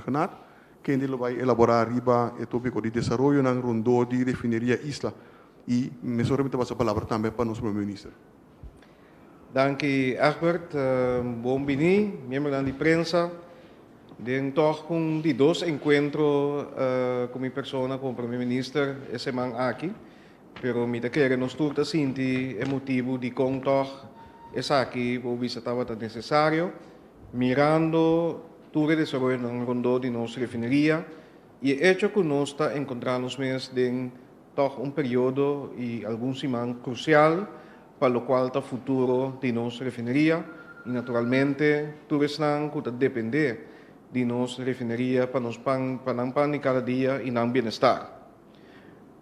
Rhuggenaath, kende lo bai elaborá riba e tópiko di desaroyonan rondó di Refineria Isla i mesora mi ta pasa palabra tambe pa nos Prome Minister. Danki Egbert, bon bini miembronan di prensa den tòg un di dos enkuentro ku mi persona komo Prome Minister e seman aki, pero mi ta kere nos tur ta sinti e motibu dikon tòg esaki bo bisa tabata nesesario mirando tur e desaroyonan rondó di nos refineria i e echo ku nos ta enkontrá nos mes den tòg un periodo i algun siman krusial pa lokual ta futuro di nos refineria i naturalmente tur esnan ku ta dependé di nos refineria pa nos pan pa nan pan di kada dia i nan bienestar.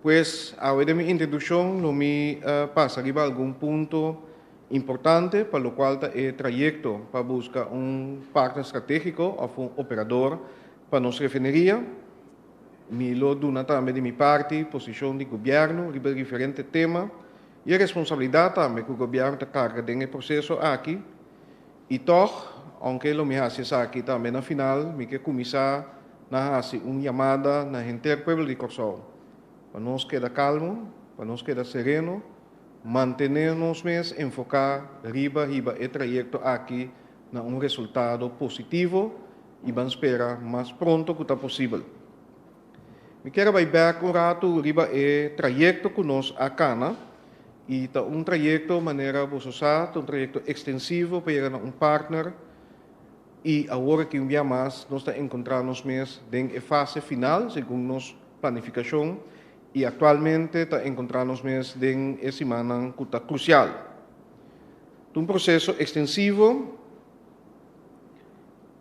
Pues awe den mi introdukshon lo mi pasa riba algun punto importante pa lokual ta e trayekto pa buska un partner stratégiko òf un operador pa nos refineria. Mi lo duna tambe di mi parti posishon di gobièrnu riba diferente tema i e responsabilidat tambe ku gobièrnu ta karga den e proseso aki. I tòg, ounke lo mi hasi esaki tambe na final, mi ke kuminsá na hasi un yamada na henter pueblo di Kòrsou pa nos keda kalmu, pa nos keda sereno, mantené nos mes enfoká riba hiba e trayekto aki na un resultado positivo i ban spera mas pronto ku ta posibel. Mi kier a bai bek un ratu riba e trayekto ku nos a kana i ta un trayekto manera boso sa ta un trayekto ekstensivo pa yega na un partner i awor aki un bia mas nos ta enkontrá nos mes den e fase final segun nos planifikashon i aktualmente ta enkontrá nos mes den e simannan ku ta krusial. Ta un proseso ekstensivo.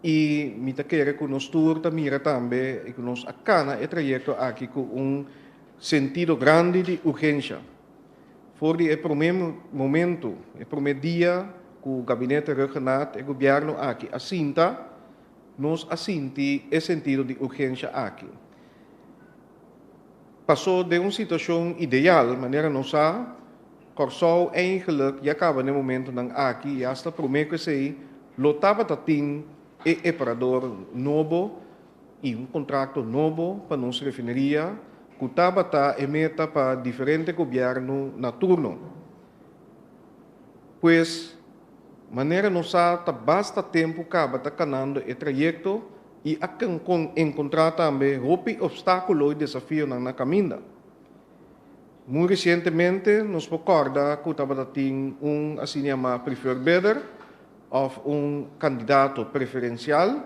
I mi ta kere ku nos tur ta mira tambe i ku nos a kana e trayekto aki ku un sentido grandi di urgensha. For di e promé momentu, e promé dia ku Gabinete Rhuggenaath, e gobièrnu aki a sinta, nos a sinti e sentido di urgensha aki. Pasó den un situashon ideal, manera nos sa, Kòrsou eigenlik ya kaba na e momentunan aki i asta promé ku esei lo tabata tin e eparador nobo i un kontrakto nobo pa nos refineria ku tabata e meta pa diferente gobièrnu na turno. Pues, manera nos sa ta basta tempu kaba ta kanando e trayekto i a enkontrá tambe hopi opstákulo i desafionan na kaminda. Muy resientemente nos por kòrda ku tabata tin un asina yamá preferred bidder òf un kandidato preferensial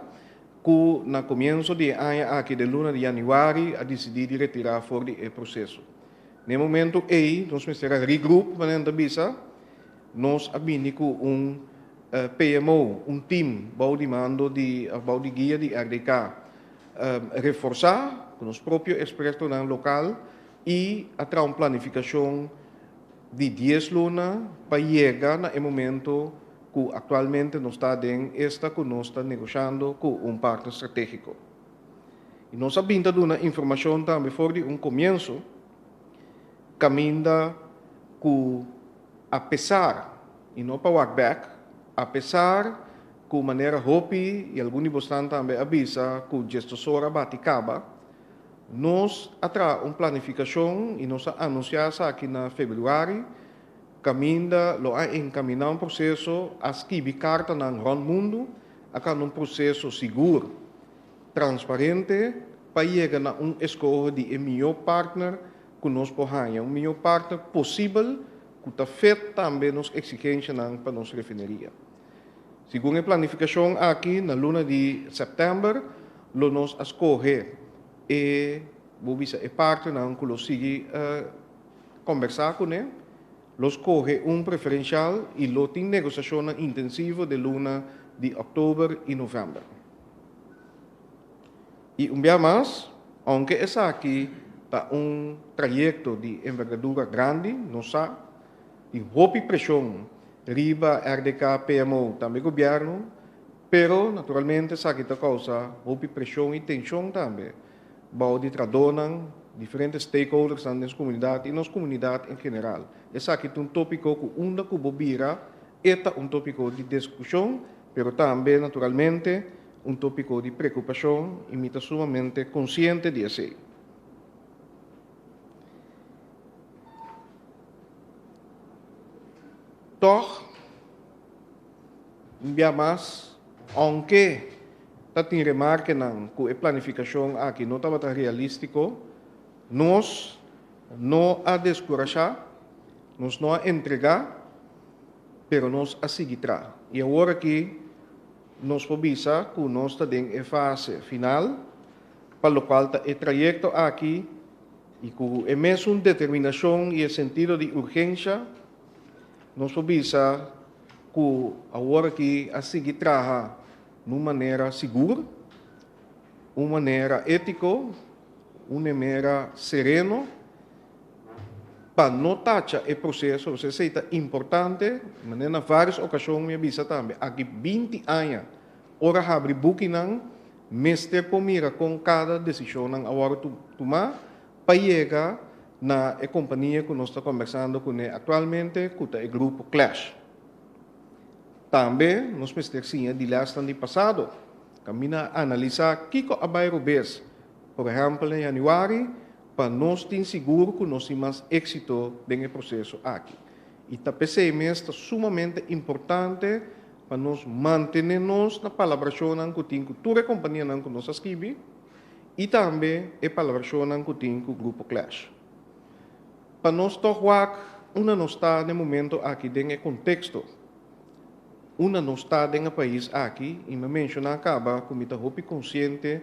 ku na komienso di e aña aki den luna di yanüari a disidí di retirá for di e proseso. Na e momento ei nos mester a regroup manera nan ta bisa, nos a bini ku un PMO, un team bou di mando di òf bou di guia di RDK reforsá ku nos propio ekspertonan lokal i a traha un planifikashon di dies luna pa yega na e momento ku aktualmente nos ta aden, esta ku nos ta negoshando ku un partner stratégiko. I nos a bin ta duna informashon tambe for di un komienso kaminda ku apesar, i no pa wak bèk, apesar ku manera hopi i algun di bosnan tambe a bisa ku djestosor a bati kaba, Nos a traha un planifikashon i nos a anunsiá esaki na febrüari, kaminda lo a enkaminá un proseso, a skibi kartanan rònt mundu, a kanda un proseso sigur, transparente pa yega na un eskoho di e mihó partner ku nos por haña, un mihó partner posibel ku ta fit tambe nos eksigenshanan pa nos refineria. Segun e planifikashon aki, na luna di sèptèmber lo nos a skohe e, bo bisa, e partnernan ku lo sigui kombersá kuné, lo skohe un preferenshal i lo tin negosiashonnan intensivo den luna di òktober i novèmber. I un bia mas, ounke esaki ta un trayekto di envergadura grandi, nos sa tin hopi preshon Riba RDK, PMO, tambe gobierno, pero naturalmente esaki ta causa hopi presion y tension tambe bao di tradonan, diferente stakeholdersnan den su comunidad y nos comunidad en general. Esaki ta un topico cu unda cu bo bira e ta un topico di discusion, pero tambe naturalmente un tópiko di preokupashon i mi ta sumamente konsiente di esei. Tòg, un bia mas, ounke ta tin remarkenan ku e planifikashon aki no tabata realístiko, nos no a deskurashá, nos no a entregá, pero nos a sigui traha. I awor aki nos por bisa ku nos ta den e fase final pa lokual ta e trayekto aki i ku e mesun determinashon i e sentido di urgensha, Nos por bisa ku awor aki a sigui traha na un manera sigur, un manera étiko, un manera sereno pa no tacha e proseso. Pasobra esei ta importante, manera na vários okashon mi a bisa tambe, aki 20 aña ora habri bukinan mester por mira kon kada desishonnan a wòrdu tumá pa yega na e kompania ku nos ta kombersando kuné aktualmente ku ta e grupo Clash. Tambe nos mester siña di lèsnan di pasado. Kaminda a analisá kiko a bai robes, por ehèmpel na yanüari, pa nos tin sigur ku nos tin mas éksito den e proseso aki. I ta p'esei mes ta sumamente importante pa nos mantené nos na palabrashonnan ku tin ku tur e kompanianan ku nos a skibi, I tambe e palabrashonnan ku tin ku Grupo Clash. Pa nos tòg wak unda nos ta den momento aki den e konteksto unda nos ta den e pais aki i mi a menshoná kaba ku mi ta hopi konsiente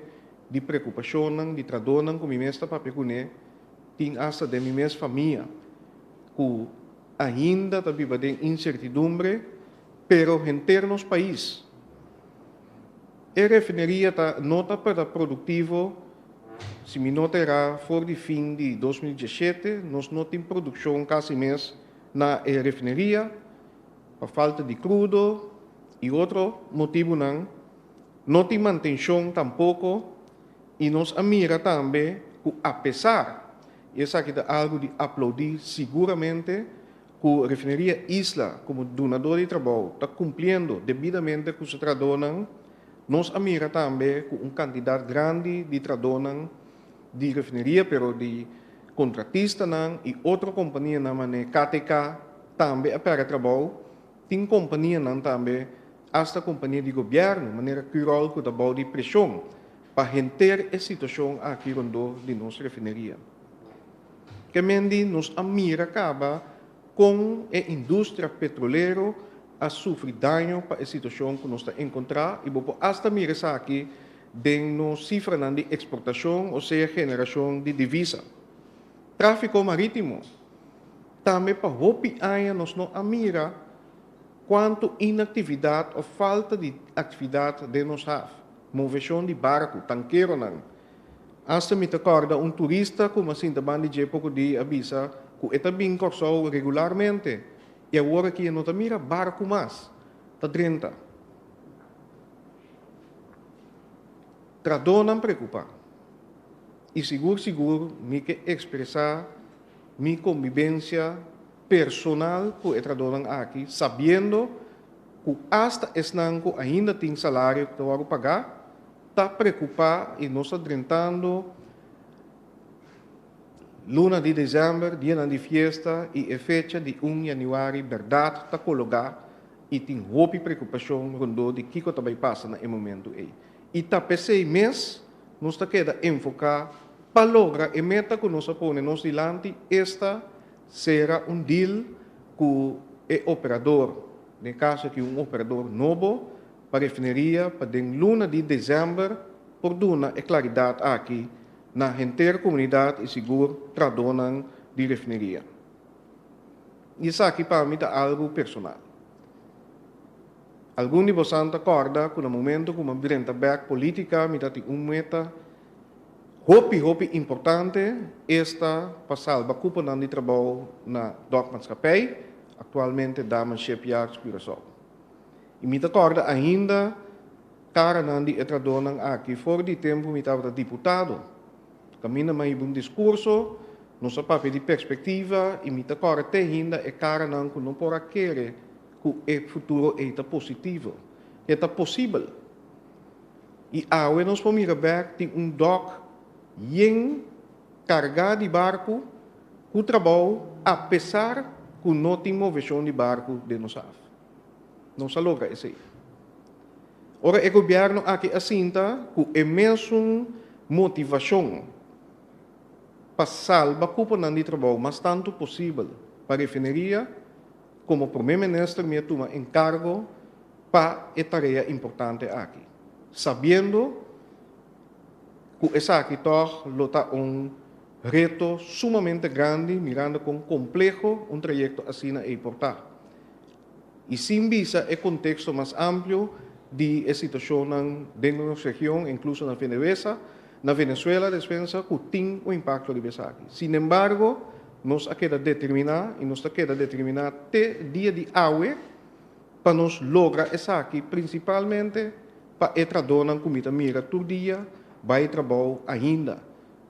di preokupashonnan di tradónan ku mi mes ta papia kuné, tin asta den mi mes famia ku ainda ta biba den insertidumbre, pero henter nos pais. E refineria ta no ta para produktivo, si mi no ta erá for di fin di 2017 nos no tin produkshon kasi mes na e refineria pa falta di krudo i otro motibunan, no tin mantenshon tampoko i nos a mira tambe ku apesar, i esaki ta algu di aploudí siguramente, Ku Refineria Isla komo dunadó di trabou ta kumpliendo debidamente ku su trahadónan, nos a mira tambe ku un kantidat grandi di trahadónan di refineria pero di kontratistanan i otro kompanianan manera KTK tambe a pèrdè trabou. Tin kompanianan tambe, asta kompania di gobièrnu manera Curol ku ta bou di preshon pa henter e situashon aki rondó di nos refineria. Ke men di nos a mira kaba kon e industria petrolero a sufri daño pa e situashon ku nos ta enkontrá i bo por asta mira esaki den nos sifranan di eksportashon osea generashon di divisa. Tráfiko marítimo tambe pa hopi aña nos no a mira kuantu inaktividat òf falta di aktividat den nos haf, moveshon di barku, tankeronan. Asta mi ta kòrda un turista ku mi a sinta banda di dje poko di a bisa ku e ta bin Kòrsou regularmente i awor aki e no ta mira barku mas ta drenta. Tradónan preokupá i sigur sigur mi ke ekspresá mi kombibensia personal ku e tradónan aki sabiendo ku asta esnan ku ainda tin salario ku ta wòrdu pagá ta preocupa y nos ta drentando luna di december, dianan di fiesta y e fecha di un januari berdad ta cologa y tin hopi preocupacion rondó di kico ta bay pasa na e momento ey. Y ta p'esey mes nos ta keda enfoca pa logra e meta cu nos a pone nos dilanti, esta cera un deal cu e operador, den caso aki un operador nobo, pa refineria pa den luna di desèmber por duna e klaridat aki na henter komunidat i sigur trahadónan di refineria. I esaki pa mi ta algu personal. Algun di bosan ta kòrda ku na momento ku mi a drenta bèk polítika mi ta tin un meta hopi hopi importante, esta pa salba kuponan di trabou na Dòkmaatschappij, aktualmente Damen Shipyards Curaçao. I mi ta kòrda ainda karanan di e tradónan aki for di tempu mi tabata diputado. Kaminda mi a hiba un diskurso, nos a papia di perspektiva i mi ta kòrda te ainda e karanan ku no por a kere ku e futuro ei ta positivo, e ta posibel. I awe nos por mira bèk tin un dòk yen kargá di barku ku trabou apesar ku no tin moveshon di barku den nos haf. Nos a logra esei. Ora e gobièrnu aki a sinta ku e mesun motivashon pa salba kuponan di trabou mas tantu posibel pa refineria, komo Promé Minister mi a tuma enkargo pa e tarea importante aki, sabiendo ku esaki tòg lo ta un reto sumamente grandi mirando kon kompleho un trayekto asina ei por ta i sin bisa e konteksto mas amplio di e situashonnan den nos region, inkluso na Venewesa, na Venezuela despensa, ku tin un impakto riba esaki. Sinembargo, nos a keda determiná i nos ta keda determiná te dia di awe pa nos logra esaki, prinsipalmente pa e tradónan ku mi ta mira tur dia bai trabou ainda,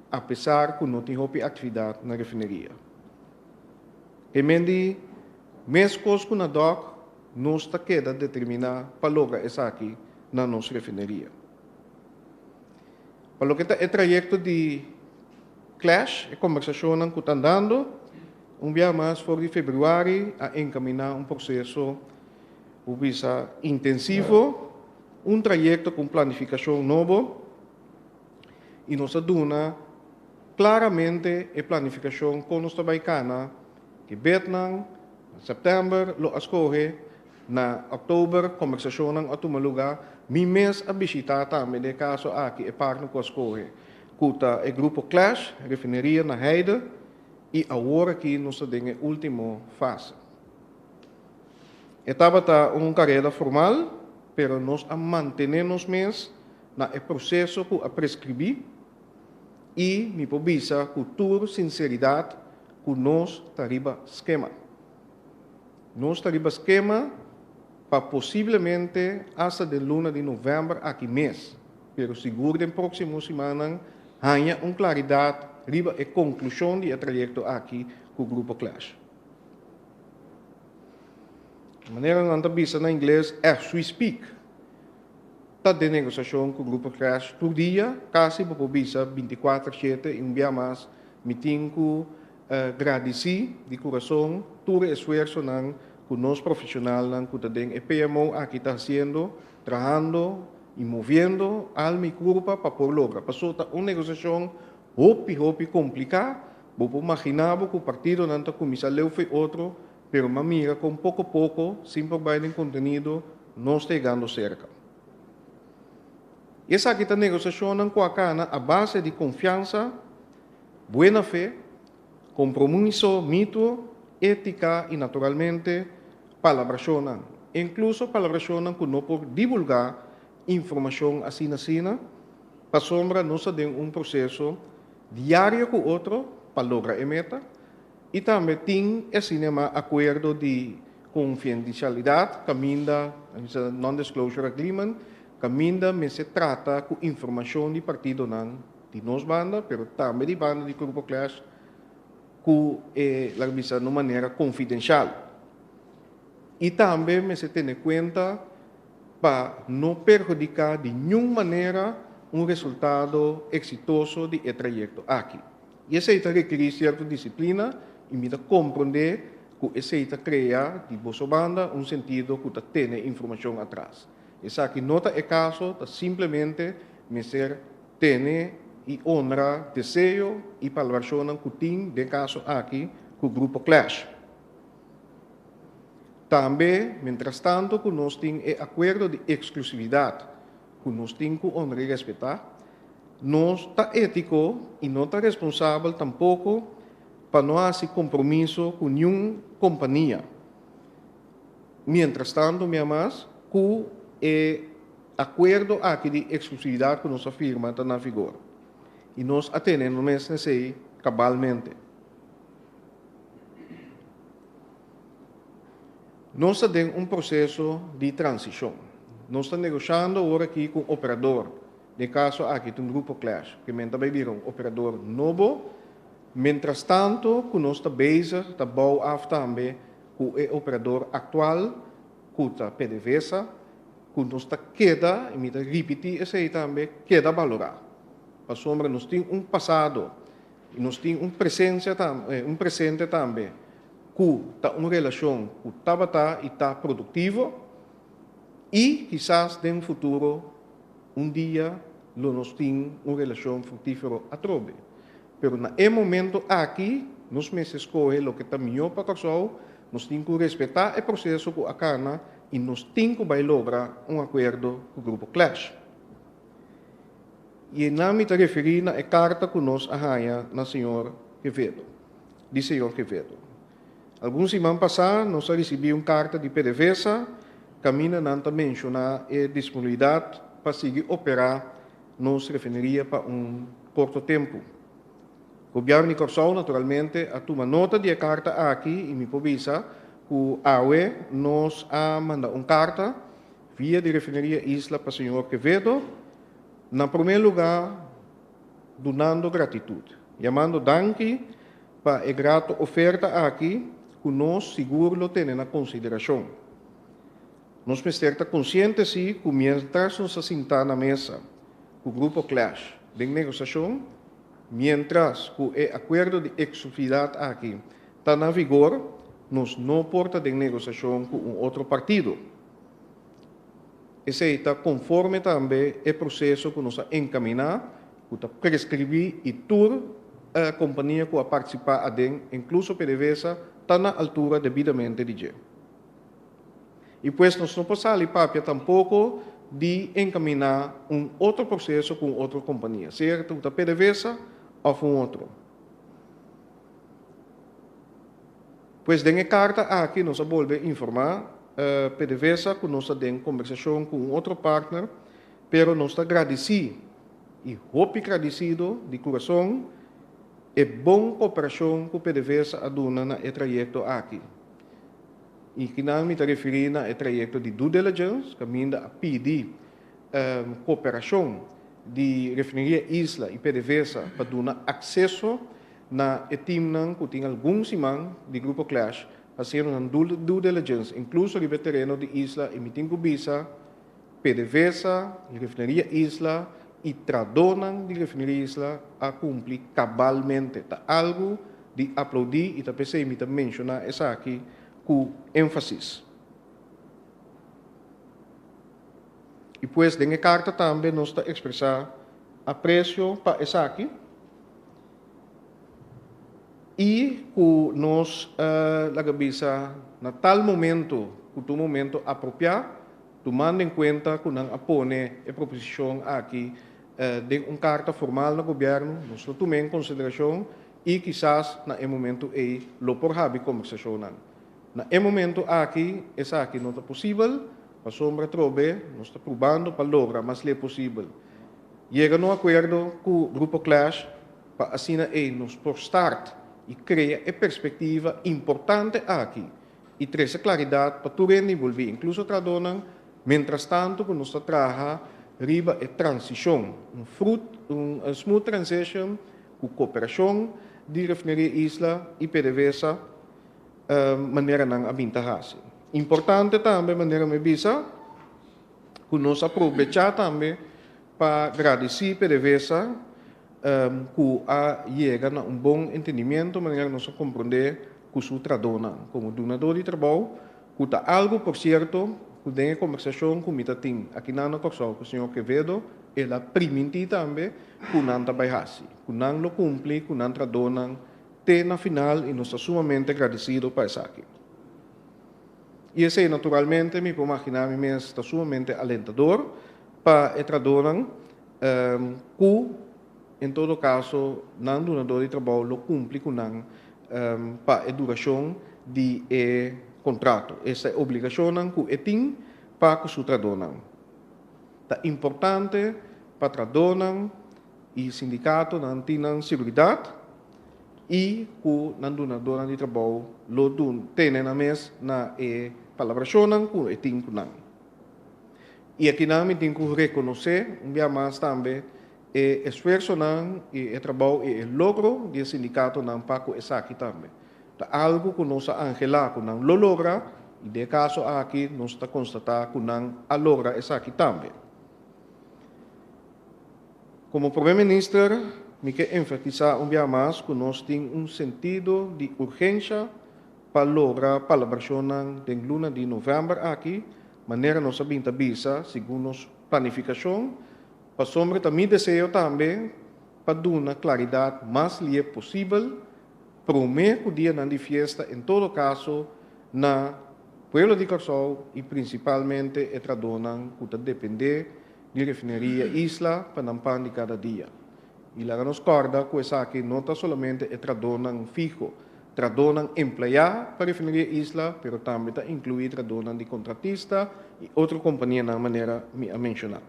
apesar ku no tin hopi aktividat na refineria. E men di, meskos ku na dòk, nos ta keda determiná pa logra esaki na nos refineria. Pa loke ta e trayekto di Clash, e kombersashonnan ku ta andando, un bia mas for di febrüari a enkaminá un proseso ku bisa intensivo, un trayekto ku un planifikashon nobo i nos a duna klaramente e planifikashon kon nos ta bai kana e betnan. Na sèptèmber lo a skohe, na òktober kombersashonnan a tuma lugá. Mi mes a bishitá tambe den e kaso aki e partner ku a skohe, ku ta e grupo Clash, refineria na Heide, i awor aki nos ta den e último fase. E tabata un kareda formal, pero nos a mantené nos mes na e proseso ku a preskribí i mi por bisa ku tur sinseridat ku nos ta riba skema. Nos ta riba skema pa posiblemente asta den luna di novèmber aki mes, pero sigur den próksimo simannan haña un klaridat riba e konklushon di e trayekto aki ku Grupo Clash. Manera nan ta bisa na ingles, as we speak, ta den negosiashon ku Grupo Clash tur dia, kasi bo por bisa bintikuater shete i un bia mas Mi tin ku gradisí di kurason tur e esfuersonan ku nos profeshonalnan ku ta den e PMO aki ta hasiendo, trahando i moviendo alma i kurpa pa por logra. Paso ta un negosiashon hopi hopi kompliká, bo por maginá bo ku partidonan ta kuminsá leu fo'i otro, pero m'a mira kon poko poko, sin por bai den kontenido, nos ta yegando serka. Esaki ta negosiashonnan ku a kana a base di konfiansa, buena fe, kompromiso mituo, étika i naturalmente palabrashonnan, inkluso palabrashonnan ku no por divulgá informashon asina asina, pasobra nos ta den un proseso diario ku otro pa logra e meta i tambe tin e asina yamá akuerdo di konfidensialidat kaminda, non-disclosure agreement, Kaminda mester trata ku informashon di partidonan di nos banda, pero tambe di banda di Grupo Clash ku e laga bisa na un manera konfidenshal. I tambe mester tene kuenta pa no perhudiká di niun manera un resultado eksitoso di e trayekto aki. I esei ta rekerí sierto disiplina i mi ta komprondé ku esei ta krea di boso banda un sentido ku ta tene informashon atras. Esaki no ta e kaso, ta simplemente mester tene i honra deseo i palabrashonnan ku tin den kaso aki ku Grupo Clash. Tambe, mientrastanto ku nos tin e akuerdo di eksklusividat ku nos tin ku honra i respetá, nos ta étiko i no ta responsabel tampoko pa no hasi kompromiso ku niun kompania. Mientrastanto mi a mas ku e akuerdo aki di eksklusividat ku nos a firma ta na vigor i nos a tene nos mes na esei kabalmente. Nos ta den un proseso di transishon. Nos ta negoshando awor aki ku un operador, den e kaso aki ta un grupo Clash, ke men ta bai bira un operador nobo. Mientrastanto ku nos ta bezig ta bou af tambe ku e operador aktual ku ta PDVSA ku nos ta keda, i mi ta ripití esei tambe, keda balorá. Pasobra nos tin un pasado i nos tin un presensia un presente tambe ku ta un relashon ku tabata i ta produktivo i kisas den futuro un dia lo nos tin un relashon fruktífero atrobe. Pero na e momento aki nos mester skohe loke ta mihó pa Kòrsou, nos tin ku respetá e proseso ku a kana i nos tin ku bai logra un akuerdo ku Grupo Clash. I einan mi ta referí na e karta ku nos a haña na señor Quevedo, di señor Quevedo. Algun siman pasá nos a risibí un karta di PDVSA kaminda nan ta menshoná e disponibilidat pa sigui operá nos refineria pa un korto tempu. Gobièrnu di Kòrsou naturalmente a tuma nota di e karta aki i mi por bisa ku awe nos a manda un karta via di Refineria Isla pa señor Quevedo, na promé lugá dunando gratitut, yamando danki pa e grato oferta aki ku nos sigur lo tene na konsiderashon. Nos mester ta konsiente si ku mientras nos ta sintá na mesa ku Grupo Clash den negosiashon, mientras ku e akuerdo di eksklusividat aki ta na vigor, nos no por ta den negosiashon ku un otro partido. Esei ta konforme tambe e proseso ku nos a enkaminá, ku ta preskribí i tur kompania ku a partisipá aden, inkluso PDVSA, ta na altura debidamente di dje. I pues nos no por sali papia tampoko di enkaminá un otro proseso ku un otro kompania, sea ku ta PDVSA òf un otro. Pues den e karta aki nos a bolbe informá PDVSA ku nos ta den kombersashon ku un otro partner, pero nos ta gradisí i hopi gradisido di kurason e bon koperashon ku PDVSA a duna na e trayekto aki. I kinan mi ta referí na e trayekto di due diligence kaminda a pidi koperashon di Refineria Isla i PDVSA pa duna akseso na e timnan ku tin algun siman di Grupo Clash hasiendo nan due diligence inkluso riba e tereno di Isla i mi tin ku bisa PDVSA, Refineria Isla i tradónan di Refineria Isla a kumpli kabalmente. Ta algu di aploudí i ta p'esei mi ta menshoná esaki ku énfasis. I pues den e karta tambe nos ta ekspresá apresio pa esaki i ku nos laga bisa na tal momento ku ta un momento apropiá, Tumando en kuenta ku nan a pone e proposishon aki den un karta formal na gobièrnu, nos lo tum'é en konsiderashon i kisas na e momentu ei lo por habi kombersashonnan. Na e momentu aki esaki no ta posibel, pasobra atrobe nos ta prubando pa logra mas lei posibel yega na un akuerdo ku Grupo Clash pa asina ei nos por start i krea e perspektiva importante aki i trese klaridat pa tur hende involví, inkluso trahadónan, mientrastantu ku nos ta traha riba e transishon, un frut, un smooth transition ku koperashon di Refineria Isla i PDVSA, manera nan a bin ta hasi. Importante tambe, manera mi bisa, ku nos a probechá tambe pa gradisí PDVSA ku a yega na un bon entendimiento, manera nos a komprondé ku su tradónan komo dunadó di trabou, ku ta algu, por sierto, ku den e kombersashon ku mi ta tin akinan na Kòrsou ku señor Quevedo, el a primintí tambe ku nan ta bai hasi, ku nan lo kumpli ku nan tradónan te na final i nos ta sumamente gradesido pa esaki. I esei naturalmente mi por maginá mi mes ta sumamente alentador pa e tradónan ku en todo kaso nan dunadó di trabou lo kumpli ku nan pa e durashon di e kontrato. Esta e obligashonnan ku e tin pa ku su tradónan. Ta importante pa tradónan i sindikatonan tin nan seguridat i ku nan dunadónan di trabou lo tene nan mes na e palabrashonnan ku e tin ku nan. I akinan mi tin ku rekonosé un bia mas tambe e esfuersonan i e trabou i e logro di e sindikatonan pa ku esaki tambe. Ta algu ku nos a anhelá ku nan lo logra I den e kaso aki nos ta konstatá ku nan a logra esaki tambe. Komo Prome Minister mi ke enfatisá un bia mas ku nos tin un sentido di urgensha pa logra palabrashonnan den luna di novèmber aki, manera nos a bin ta bisa segun nos planifikashon, pasobra ta mi deseo tambe pa duna klaridat mas lie posibel promé ku dianan di fiesta en todo kaso na pueblo di Kòrsou i prinsipalmente e trahadónan ku ta dependé di Refineria Isla pa nan pan di kada dia. I laga nos kòrda ku esaki no ta solamente e trahadónan fiho, trahadónan empleá pa Refineria Isla, pero tambe ta inkluí trahadónan di kontratista i otro kompanianan manera mi a menshoná.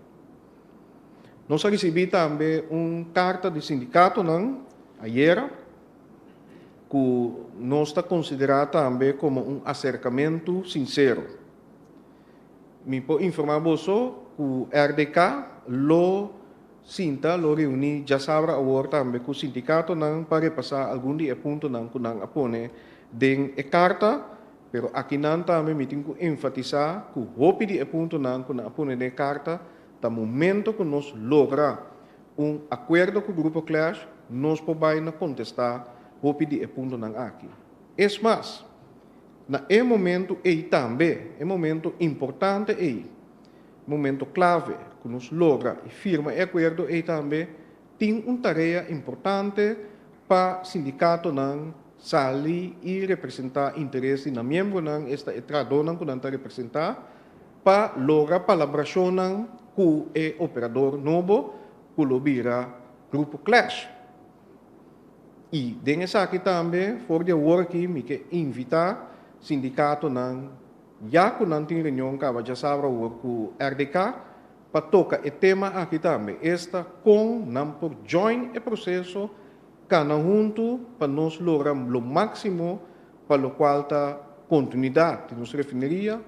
Nos a risibí tambe un karta di sindikatonan ayera ku nos ta konsiderá tambe komo un aserkamentu sinsero. Mi por informá boso ku RDK lo sinta, lo reuní djasabra awor tambe ku sindikatonan pa repasá algun di e puntonan ku nan a pone den e karta, pero akinan tambe mi tin ku enfatisá ku hopi di e puntonan ku nan a pone den e karta ta momento ku nos logra un akuerdo ku Grupo Clash nos por bai na kontestá hopi di e puntonan aki. Es mas, na e momento ei tambe, e momento importante ei, momento klave ku nos logra i firma e akuerdo ei tambe, tin un tarea importante pa sindikatonan sali i representá interes di nan miembronan, esta e trahadónan ku nan ta representá, Pa logra palabrashonnan ku e operador nobo ku lo bira Grupo Clash. I den esaki tambe for di awor aki mi ke invitá sindikatonan ya ku nan tin reunion kaba djasabra awor ku RDK pa toka e tema aki tambe, esta kon nan por join e proseso kana huntu pa nos logra lo máksimo pa lokual ta kontinuidat di nos refineria.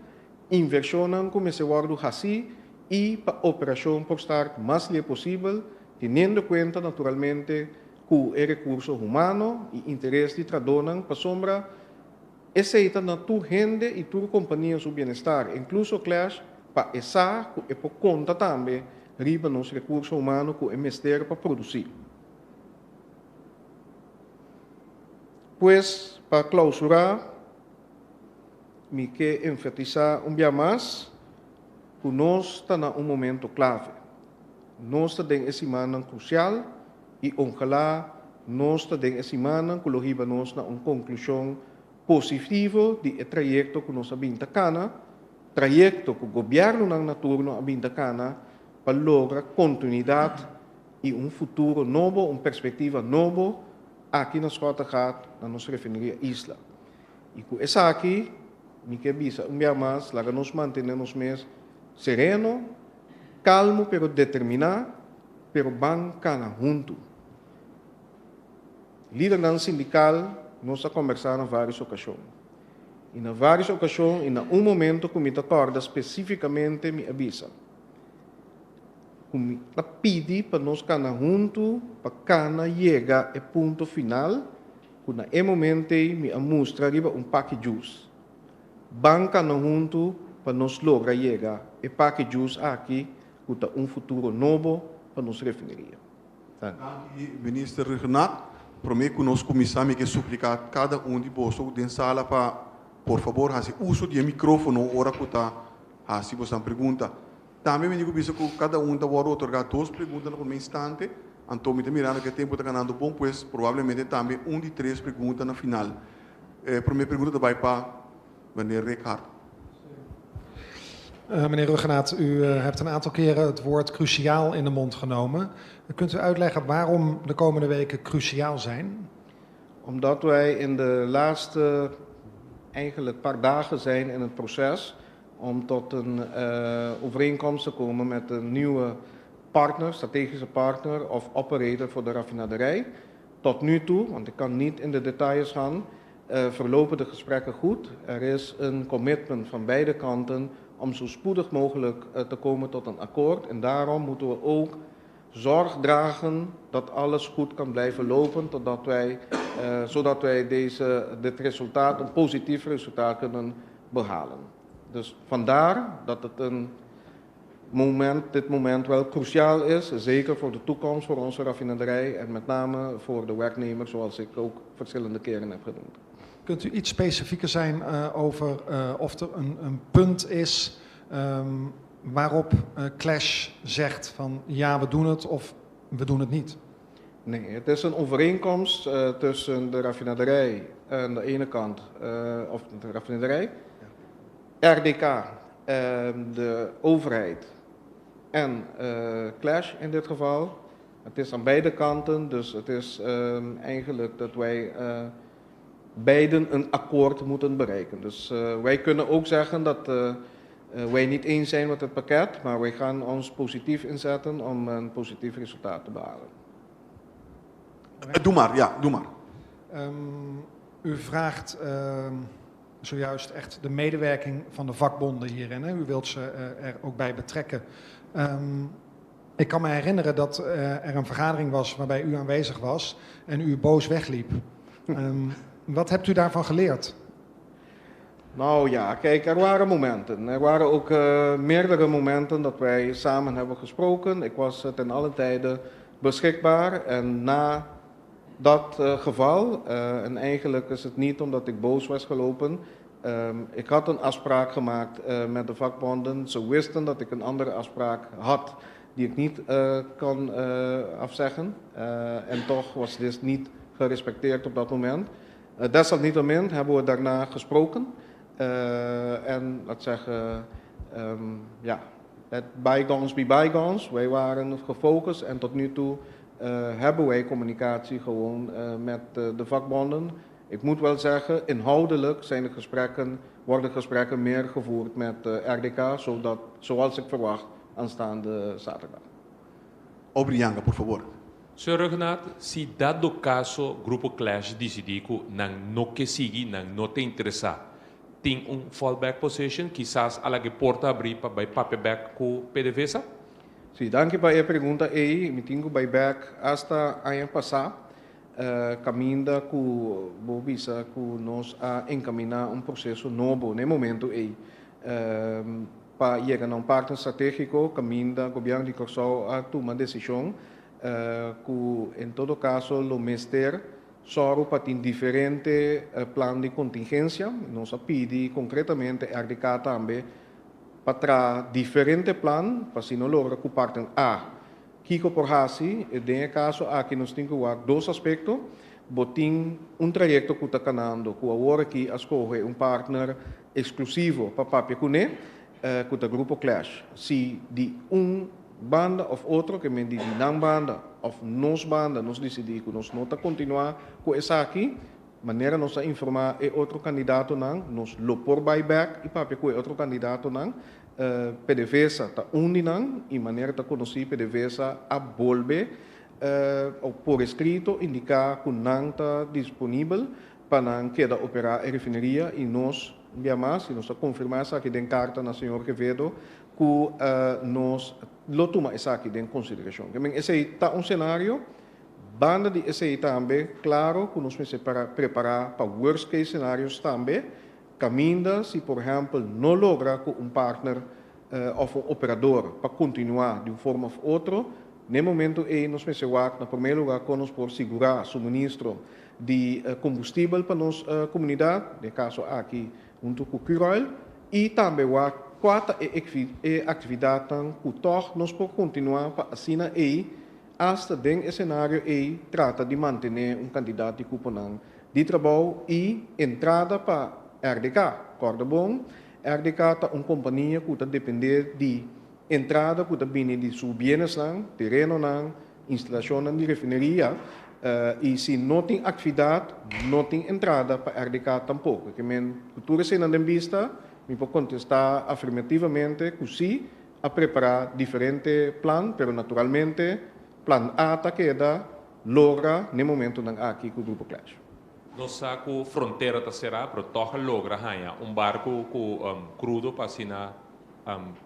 Invershonnan ku mester wòrdu hasí i pa operashon por start mas lie posibel, teniendo kuenta naturalmente ku e rekurso humano i interes di trahadónan pasobra esei ta na tur hende i tur kompania su bienestar, inkluso Clash, pa e sa ku e por konta tambe riba nos rekurso humano ku e mester pa produsí. Pues, pa klausurá. Mi ke enfatisá un bia mas ku nos ta na un momento klave. Nos ta den e simannan krusial i ojalá nos ta den e simannan ku lo hiba nos na un konklushon positivo di e trayekto ku nos a bin ta kana, trayekto ku gobièrnunan na turno a bin ta kana pa logra kontinuidat i un futuro nobo, un perspektiva nobo aki na Schottegat, na nos refineria Isla. I ku esaki mi ke bisa un bia mas, laga nos mantené nos mes sereno, kalmu pero determiná, pero ban kana huntu. Lidernan sindikal nos a kombersá na vários okashon. I na vários okashon i na un momento ku mi ta kòrda spesífikamente mi a bisa ku mi ta pidi pa nos kana huntu pa kana yega e punto final Ku na e momento ei mi a mustra riba un paki djus. Ban kana huntu pa nos logra yega e paki djus aki ku ta un futuro nobo pa nos refineria. Danki. Danki Minister Rhuggenaath. Prome ku nos kuminsá mi ke supliká kada un di boso den sala pa por fabor hasi uso di e mikrófono ora ku ta hasi bosan pregunta. Tambe mi tin ku bisa ku kada un ta wòrdu otorgá dos pregunta na promé instante, anto mi ta mirando ku e tempu ta ganando bon, pues probablemente tambe un di tres pregunta na final. E promé pregunta ta bai pa meneer Rick Hart. Meneer Rhuggenaath, u hebt een aantal keren het woord cruciaal in de mond genomen. Kunt u uitleggen waarom de komende weken cruciaal zijn? Omdat wij in de laatste eigenlijk paar dagen zijn in het proces om tot een overeenkomst te komen met een nieuwe partner, strategische partner of operator voor de raffinaderij. Tot nu toe, want ik kan niet in de details gaan, verlopen de gesprekken goed. Er is een commitment van beide kanten om zo spoedig mogelijk te komen tot een akkoord. En daarom moeten we ook zorg dragen dat alles goed kan blijven lopen, totdat wij, zodat wij deze, dit resultaat, een positief resultaat kunnen Behalen. Dus vandaar dat het een moment, dit moment wel cruciaal is, zeker voor de toekomst voor onze raffinaderij en met name voor de werknemers, zoals ik ook verschillende keren heb genoemd. Kunt u iets specifieker zijn over of er een punt is waarop Klesch zegt van ja, we doen het of we doen het niet? Nee, het is een overeenkomst tussen de raffinaderij aan de ene kant, of de raffinaderij, RDK, de overheid en Klesch in dit geval. Het is aan beide kanten, dus het is eigenlijk dat wij beiden een akkoord moeten bereiken. Dus wij kunnen ook zeggen dat wij niet eens zijn met het pakket, maar wij gaan ons positief inzetten om een positief resultaat te behalen. Doe maar, ja, doe maar. U vraagt zojuist echt de medewerking van de vakbonden hierin. Hè? U wilt ze er ook bij betrekken. Ik kan me herinneren dat er een vergadering was waarbij u aanwezig was en u boos wegliep. Wat hebt u daarvan geleerd? Nou ja, kijk, er waren momenten. Er waren ook meerdere momenten dat wij samen hebben gesproken. Ik was ten alle tijde beschikbaar en na dat geval, en eigenlijk is het niet omdat ik boos was gelopen. Ik had een afspraak gemaakt met de vakbonden. Ze wisten dat ik een andere afspraak had die ik niet kan afzeggen. En toch was dit niet gerespecteerd op dat moment. Desalniettemin hebben we daarna gesproken. En laat zeggen, ja, let bygones be bygones. Wij waren gefocust en tot nu toe hebben wij communicatie gewoon met de vakbonden. Ik moet wel zeggen, inhoudelijk worden gesprekken meer gevoerd met RDK, zodat, zoals ik verwacht, aanstaande zaterdag. Obrigado, por favor. Señor Rhuggenaath, si dado kaso Grupo Klesch disidí ku nan no ke sigui, nan no ta interesá, tin un fallback position, kisas a laga porta habrí pa bai papia bèk ku PDVSA? Si, danki pa e pregunta ei. Mi tin ku bai bèk hasta aña pasá, kaminda ku bo bisa ku nos a enkaminá un proseso nobo na e momento ei pa yega na un partner stratégiko, kaminda gobièrnu di Kòrsou a tuma desishon ku en todo kaso lo mester sòru pa tin diferente plan di kontingensia. Nos a pidi konkretamente RDK tambe pa traha diferente plan pa si no logra ku partner A, kiko por hasi. Den e kaso aki nos tin ku wak dos aspekto. Bo tin un trayekto ku ta kanando, ku awor aki a skohe un partner eksklusivo pa papia kuné, ku ta Grupo Klesch. Si di un banda òf otro, ke men di nan banda òf nos banda, nos disidí ku nos no ta kontinuá ku esaki, manera nos a informá e otro kandidatonan, nos lo por bai bèk i papia ku e otro kandidatonan. PDVSA ta un di nan i manera ta konosí PDVSA a bolbe por eskrito indiká ku nan ta disponibel pa nan keda operá e refineria i nos bia mas i nos ta konfirmá esaki den karta na señor Quevedo ku nos lo tuma esaki den konsiderashon. Ke men esei ta un senario. Banda di esei tambe klaro ku nos mester prepará pa worst case scenarios tambe, kaminda si por ehèmpel no logra ku un partner òf un operador pa kontinuá di un forma òf otro, na e momento ei nos mester wak na promé lugá kon nos por sigurá suministro di kombustibel pa nos komunidat, den e kaso aki huntu ku Curoil, i tambe wak kua ta e aktividatnan ku tòg nos por kontinuá pa asina ei hasta den e senario ei trata di mantené un kantidat di kuponan di trabou i entrada pa RDK. Kòrda bon, RDK ta un kompania ku ta dependé di entrada ku ta bini di su bienesnan, terenonan, instalashonnan di refineria, i si no tin aktividat, no tin entrada pa RDK tampoko. Ke men, ku tur eseinan den bista, mi por kontestá afirmativamente ku sí, a prepará diferente plan, pero naturalmente plan A ta keda logra n'e momentonan aki ku Grupo Klesch. Nos sa ku frontera ta será, pero tòg a logra haña un barku ku krudo pa asina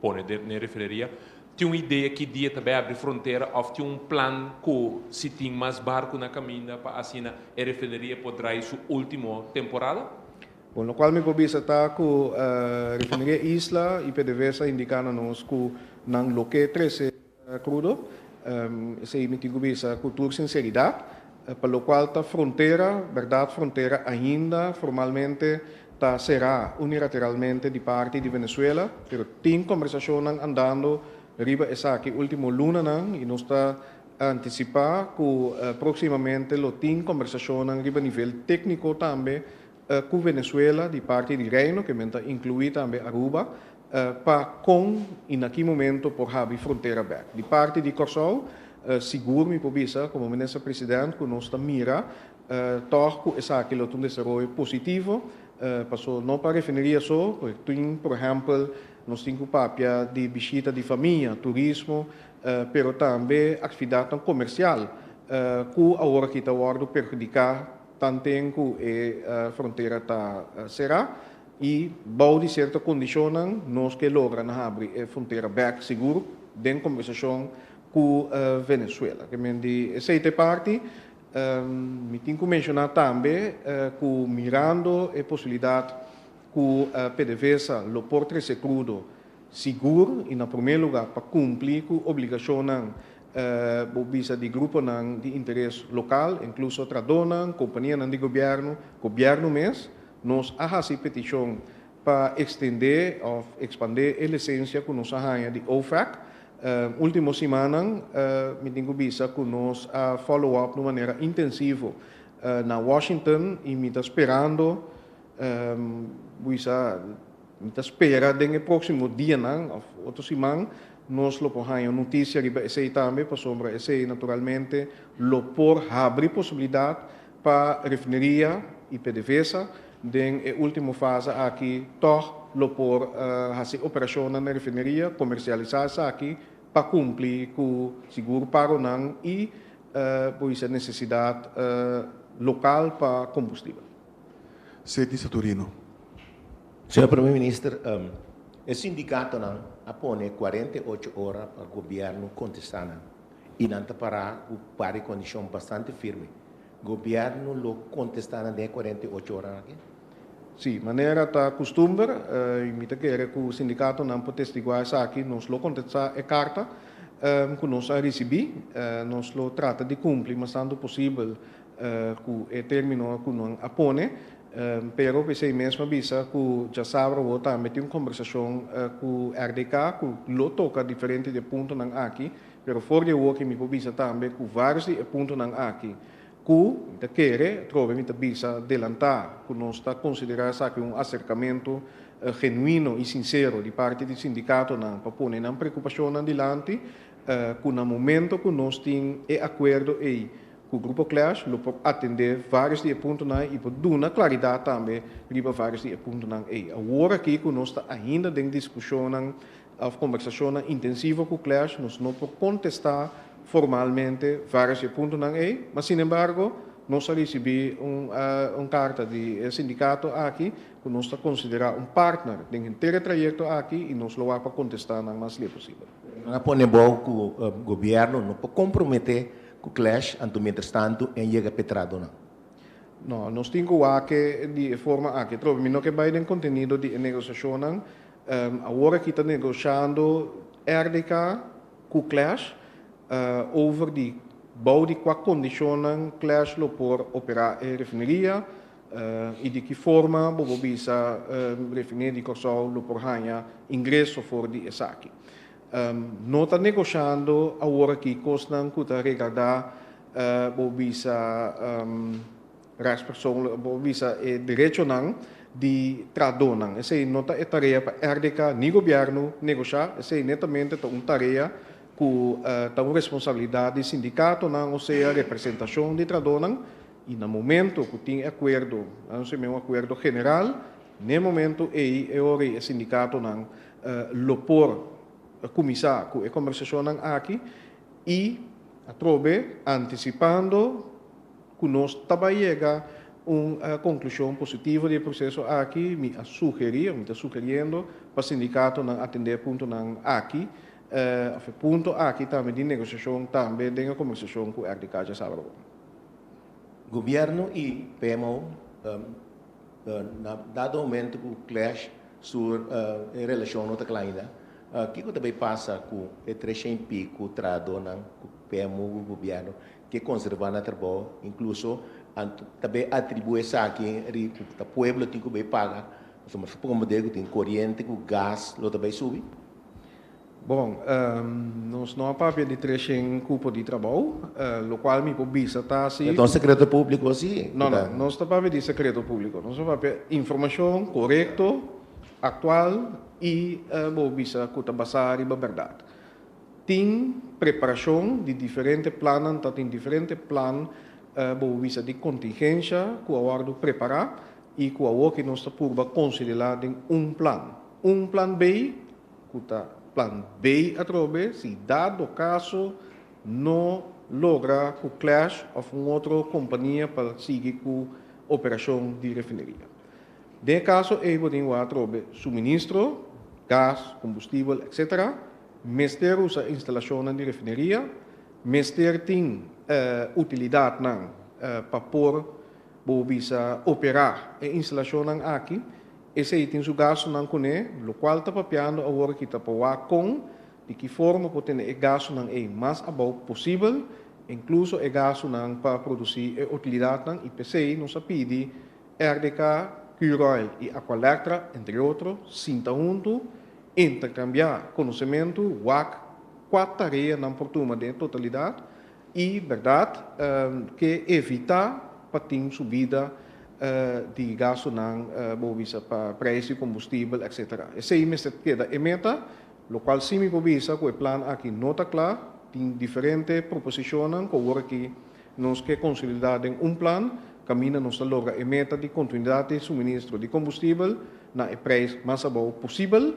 pone den e refineria. Tin un idea ki dia ta bai abri frontera òf tin un plan ku si tin mas barku na kaminda pa asina e refineria por drai su último temporada? Bon, lokual mi por bisa ta ku Refineria Isla i PDVSA a indiká na nos ku nan lo ke trese krudo. Esei mi tin ku bisa ku tur sinseridat. Pa lokual ta frontera, bèrdat frontera ainda formalmente ta será unilateralmente di parti di Venezuela, pero tin kombersashonnan andando riba esaki último lunanan i nos ta antisipá ku próksimamente lo tin kombersashonnan riba nivel tékniko tambe ku Venezuela di parti di Reino, ke men ta inkluí tambe Aruba, pa kon i na ki momento por habri frontera bèk. Di parti di Kòrsou, sigur mi por bisa komo Minister President ku nos ta mira tòg ku esaki lo ta un desaroyo positivo, paso no pa refineria so, tin por ehèmpel nos tin ku papia di bishita di famia, turismo, pero tambe aktividatnan komersial ku awor aki ta wòrdu perhudiká Tanten ku e frontera ta será i bou di sierto kondishonnan nos ke logra na habri e frontera bèk sigur den kombersashon ku Venezuela. Ke men di esei ta e parti. Mi tin ku menshoná tambe ku mirando e posibilidat ku PDVSA lo por trese krudo sigur i na promé lugá pa kumpli ku obligashonnan Bo bisa di gruponan di interes lokal, inkluso tradónan, kompanianan di gobièrnu, gobièrnu mes. Nos a hasi petishon pa ekstendé òf ekspandé e lisensia ku nos a haña di OFAC. Último simannan mi tin ku bisa ku nos a follow up di un manera intensivo na Washington i mi ta sperando bisa Mi ta spera den e próksimo dianan òf otro siman nos lo por haña un notisia riba esei tambe, pasobra esei naturalmente lo por habri posibilidat pa refineria i PDVSA den e último fase aki tòg lo por hasi operashonnan na refineria, komersialisá esaki pa kumpli ku sigur pagonan i por bisa nesesidat lokal pa kombustibel. Sidney Saturino. Señor Prome Minister, e sindicatonan a pone 48 ora pa gobierno contesta nan y nan ta para cu par di condicion bastante firme. Gobierno lo contesta nan den e 48 oranan aki? Si, manera ta custumber, y mi ta kere cu sindicatonan por testigua esaki, nos lo contesta e carta cu nos a ricibi. Nos lo trata di cumpli mas tanto posibel ku e término ku nan a pone, pero p'esei mes mi a bisa ku djasabra awor tambe tin un kombersashon ku RDK ku lo toka diferente di e puntonan aki, pero for di awor ki mi por bisa tambe ku vários di e puntonan aki ku mi ta kere atrobe mi ta bisa delantá ku nos ta konsiderá esaki un aserkamentu genuino i sinsero di parti di sindikatonan pa pone nan preokupashonnan dilanti ku na momento ku nos tin e akuerdo ei Ku Grupo Clash lo por atendé vários di e puntonan i por duna klaridat tambe riba vários di e puntonan ei. Awor aki ku nos ta ainda den diskushonnan òf kombersashonnan intensivo ku Clash, nos no por kontestá formalmente vários di e puntonan ei, ma sinembargo nos a risibí un un karta di e sindikato aki ku nos ta konsiderá un partner den henter e trayekto aki i nos lo wak pa kontestá nan mas lie posibel. Nan a pone bou ku gobièrnu no por komprometé Ku clash, anto mientrastantu en yega p'e tradonan. No, nos tin ku wak di e forma aki. Atrobe, mi no ke bai den kontenido di e negosiashonnan. Awor aki ta negoshando RDK ku Clash over di bou di kua kondishonnan Clash lo por operá e refineria i di ki forma bo por bisa refineria di Kòrsou lo por haña ingreso for di esaki. No ta negoshando awor aki kosnan ku ta regardá bo bisa rechtspersoonlijk, bo bisa e derechonan di trahadónan. Esei no ta e tarea pa RDK ni gobièrnu negoshá, esei netamente ta un tarea ku ta un responsabilidat di sindikatonan osea representashon di trahadónan i na momento ku tin e akuerdo, nan seme un akuerdo general, n'e momento ei e ora ei e sindikatonan lo por kuminsá ku e kombersashonnan aki i atrobe antisipando ku nos ta bai yega un konklushon positivo di e proseso aki, mi a sugerí òf mi ta sugeriendo pa sindikatonan atendé e puntonan aki òf e punto aki tambe di negosiashon tambe den e kombersashon ku RDK djasabra. Gobièrnu i PMO. Na dado momento ku Klesch su e relashon no ta kla ainda, kiko ta bay pasa ku e tresha i piku trahadónan ku PMU ku gobièrnu ke konservá nan trabou, inkluso ta bay atribuí esaki riba ku ta pueblo tin ku bay paga, pasobra ta komprendé ku tin koriente ku gas lo ta bay subi? Bon, nos no a papia di treshen kupo di trabou, lokual mi por bisa ta si. E ta un sekreto públiko si? No, no, nos ta papia di sekreto públiko. Nos ta papia informashon korekto, aktual i bo bisa ku ta basá riba bèrdat. Tin preparashon di diferente plannan, ta tin diferente plan bo bisa di kontingensha ku a wòrdu prepará i ku awoki nos ta purba konsiderá den un plan. Un plan B ku ta plan B atrobe si dado kaso no logra ku Clash òf un otro kompania pa sigui ku operashon di refineria. Den e kaso ei bo tin wak atrobe suministro, gas, kombustibel etc. Mester usa instalashonnan di refineria, mester tin utilidatnan pa por bo bisa operá e instalashonnan aki. Esei tin su gastunan kuné, lokual ta papiando awor aki ta pa wak kon, di ki forma por tene e gastunan ei mas abou posibel, inkluso e gastunan pa produsí e utilidatnan i p'esei nos a pidi RDK, Curoil i Aqualectra, entre otro, sinta huntu, interkambiá konosementu, wak kua tarea nan por tuma den e totalidat I bèrdat ke evitá pa tin subida di gastunan bo bisa pa preis di kombustibel etcetera. Esei mester keda e meta, lokual si mi por bisa ku e plan aki no ta kla, tin diferente proposishonnan ku awor aki nos ke konsolidá den un plan kaminda nos ta logra e meta di kontinuidat di suministro di kombustibel na e preis mas abou posibel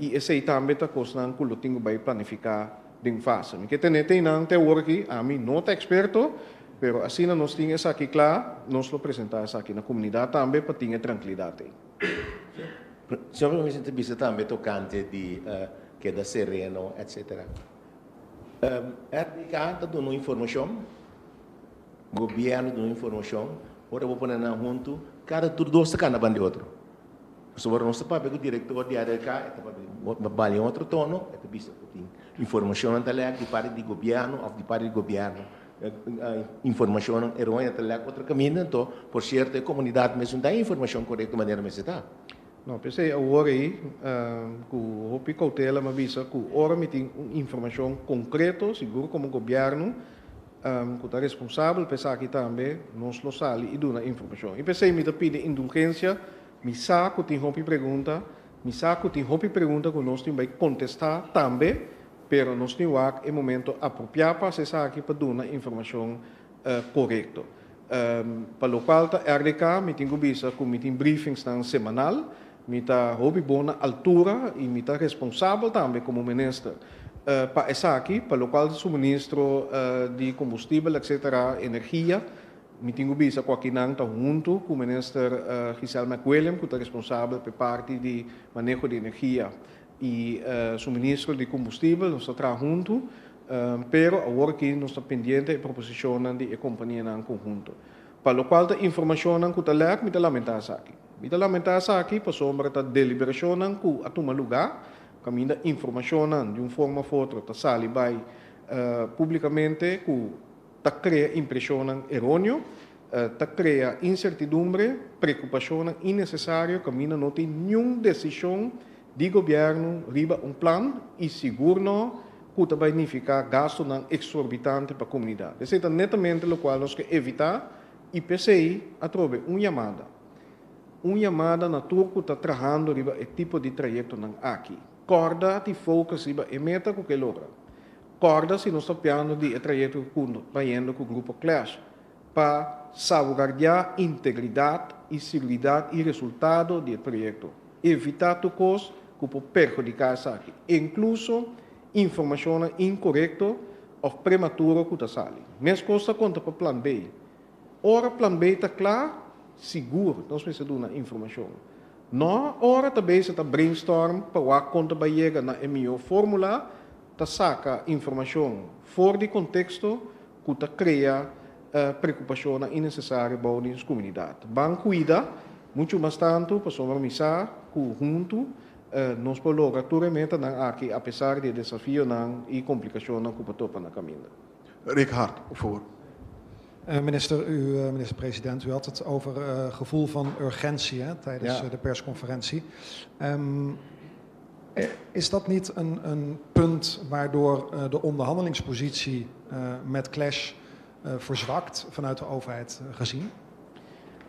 i esei tambe ta kosnan ku lo tin ku bai planifiká den fase. Mi ke tene teinan te awor aki, ami no ta eksperto, pero asina nos tin esaki kla, nos lo presentá esaki na komunidat tambe pa tin e trankilidat ei. Señor Prome Minister ta bisa tambe tokante di keda sereno etcetera. RDK ta duna un informashon, gobièrnu ta duna un informashon, ora bo pone nan huntu, kada tur dos ta kanda banda di otro. Pasobra nos ta papia ku direktor di ADK, e ta papia bali un otro tono, e ta bisa ku tin informashonnan ta lèk di parti di gobièrnu òf di parti di gobièrnu informashonnan eróneo ta lèk otro kaminda, anto por sierto e komunidat mes no ta haña informashon korekto manera mester ta. No, p'esei awor ei ku hopi koutela mi a bisa ku ora mi tin un informashon konkreto, sigur komo gobièrnu, ku ta responsabel pa esaki tambe, nos lo sali i duna informashon. I p'esei mi ta pidi indulgensia, mi sa ku tin hopi pregunta, mi sa ku tin hopi pregunta ku nos tin bai kontestá tambe, pero nos tin wak e momento apropiá pa hasi esaki pa duna informashon korekto. Pa lokual ta RDK, mi tin ku bisa ku mi tin briefingsnan semanal, Mi ta hopi bon na altura y mi ta responsabel tambe como minister pa esaki, pa locual ta suministro di combustibel etc. Energia. Mi tin cu bisa cu akinan ta hunto cu minister Giselle McWilliam cu ta responsabel pa e parti di maneho di energia y suministro di combustibel. Nos ta traha hunto, pero awor aki nos ta pendiente e proposicionnan di e companianan conhunto. Pa locual ta informacionnan cu ta lek, mi ta lamenta esaki. Mi ta lamentá esaki pasobra ta deliberashonnan ku a tuma lugá, kaminda informashonnan di un forma òf otro ta sali bai públikamente ku ta krea impreshonnan eróneo, ta krea insertidumbre, preokupashonnan innesesario kaminda no tin niun desishon di gobièrnu riba un plan i sigur no ku ta bai nifiká gastunan eksorbitante pa komunidat. Esei ta netamente lokual nos ke evitá i p'esei atrobe un yamada. Un yamada na tur ku ta trahando riba e tipo di trayektonan aki. Kòrda di focus riba e meta ku ke logra. Kòrda si nos ta piando di e trayekto ku ta yendo ku Grupo Clash pa salvaguardiá integridat i siguridat i resultado di e proyekto. Evitá tur kos ku por perhudiká esaki, inkluso informashonnan inkorekto òf prematuro ku ta sali. Meskos ta konta pa Plan B. Ora plan B ta kla, sigur nos mester duna informashon. No ora ta bezig ta brainstorm pa wak kon ta bai yega na e mihó fórmula, ta saka informashon for di konteksto ku ta krea preokupashonnan innesesario bou di nos komunidat. Ban kuida. Muchu mas tantu pasobra mi sa ku huntu nos por logra tur e metanan aki apesar di e desafionan i komplikashonnan ku por topa na kaminda. Rick Hart, por fabor. Minister, u, minister-president, u had het over gevoel van urgentie, hè, tijdens de persconferentie. Is dat niet een punt waardoor de onderhandelingspositie met Klesch verzwakt vanuit de overheid gezien?